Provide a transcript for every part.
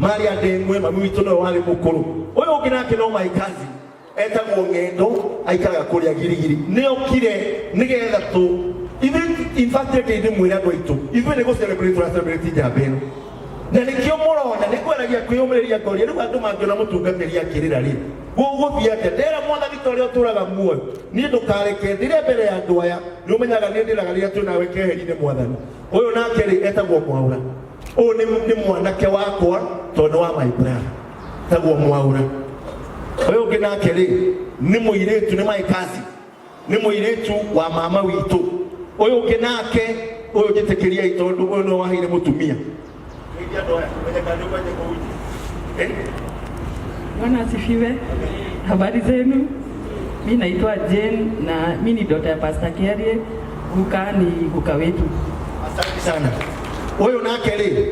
Marĩ andengwe, mami witũ nĩwe warĩ mũkũrũ. Ũyũ ũngĩ nake no my cousin, etagwo Ng'endo, aikaraga kũrĩa Girigiri. Nĩ okire nĩgetha tũ ithuĩ, in fact reke ndĩmwĩre andũ aitũ, ithuĩ nĩ gũ celebrate tũra celebrate njamba ĩno, na nĩkĩo mũrona nĩ ngwaragia kwĩyũmĩrĩria ngoria. Rĩu andũ mangĩona mũtungatĩri akĩrĩra rĩ, gũgũthiĩ atĩa? Ndera Mwathani, ta ũrĩa ũtũraga muoyo, niĩ ndũkareke ndĩre mbere ya andũ aya. Nĩ ũmenyaga nĩ ndĩraga rĩrĩa twĩ nawe keheri-inĩ. Mwathani ũyũ nake rĩ, etagwo Mwaũra. Ũyũ nĩ mwanake wakwa tondũ nĩ wa my brother, etagwo Mwaũra. Ũyũ ũngĩ nake rĩ, nĩ mũirĩtu, nĩ my cousin, nĩ mũirĩtu wa mama witũ. Ũyũ ũngĩ nake, ũyũ njĩtĩkĩriai tondũ ũyũ nĩwe waheire mũtumia. Eh? Bwana asifiwe. Habari zenu? Mi naitwa Jane na mi ni daughter ya Pastor Kiarie. Guka ni guka wetu. Asante sana. Ũyũ nake rĩ,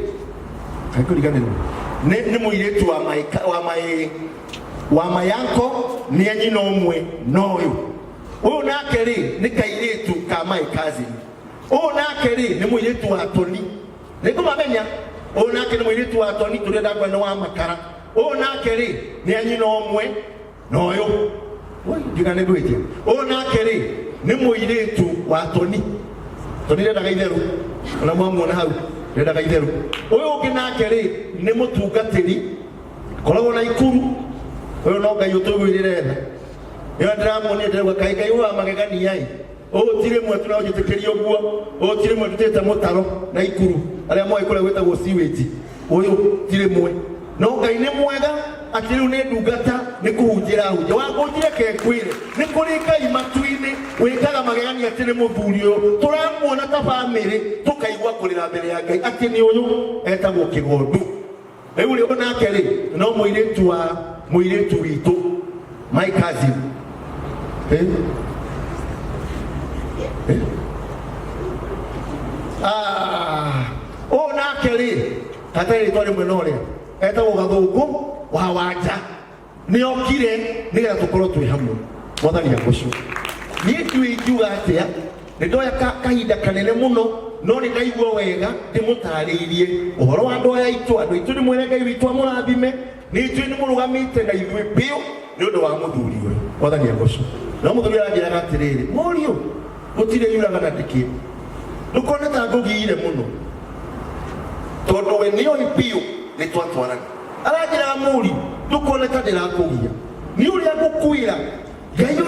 kaikũriganĩrwo, nĩ mũirĩtu wa my uncle, nĩ a nyina ũmwe na ũyũ. Ũyũ nake rĩ, nĩ kairĩtu ka my cousin. Ũyũ nake rĩ, nĩ mũirĩtu wa Toni, nĩ ngũmamenya. Ũyũ nake nĩ mũirĩtu wa Toni tũrĩa ndakwa nĩ wa makara. Ũyũ nake rĩ, nĩ a nyina ũmwe na ũyũ. Oi, ndiganĩrwĩtie. Ũyũ nake rĩ, nĩ mũirĩtu wa Toni. Toni ndendaga itherũ, ona mwamuona hau ndendaga itherũ. Ũyũ ũngĩ nake rĩ, nĩ mũtungatĩri koragwo na Ikuru. Ũyũ no Ngai ũtũiguĩrĩre tha. Nĩyo ndĩramuonia, ndĩrauga kaĩ Ngai ũyũ wa magegania ĩ. Ũyũ ti rĩmwe tũranjĩtĩkĩria ũguo, ũyũ ti rĩmwe ndutĩte mũtaro na Ikuru, arĩa moĩ kũrĩa gwĩtagwo sewage. Ũyũ ti rĩmwe, no Ngai nĩ mwega atĩ rĩu nĩ ndungata, nĩ kũhunjĩra hunjia wangũnjire. Ke ngwĩre nĩ kũrĩ Ngai matu-inĩ wĩkaga magegania, atĩ nĩ mũthuri ũyũ tũramuona ta bamĩrĩ, tũkaigua kũrĩra mbere ya Ngai atĩ nĩ ũyũ etagwo Kĩgondu. Rĩu rĩ, nake rĩ, no mũirĩtu wa mũirĩtu witũ, my cousin. Eh? Eh? Ah, ũyũ nake rĩ, hatarĩ rĩtwa rĩmwe na ũrĩa etagwo Gathũngũ wa Wanja, nĩ okire nĩgetha tũkorwo twĩ hamwe. Mwathani agocwo. Niĩ ndiũĩ ingiuga atĩa, nĩ ndoya kahinda kanene mũno, no nĩ ndaigua wega ndĩmũtarĩirie ũhoro wa andũ aya aitũ. Andũ aitũ, nĩ mwene Ngai witũ amũrathime. Nĩ njũĩ nĩ mũrũgamĩte na ithuĩ biũ nĩ ũndũ wa mũthuri ũyũ. Mwathani agocwo. No mũthuri aranjĩraga atĩrĩrĩ, mũriũ, gũtirĩ yuraga na ndĩkĩ, ndũkone ta ngũgiire mũno, tondũ we nĩoĩ biũ nĩ twatwarana. Aranjĩraga, mũriũ, ndũkone ta ndĩrakũgia, nĩ ũrĩa ngũkwĩra Ngai ũrĩa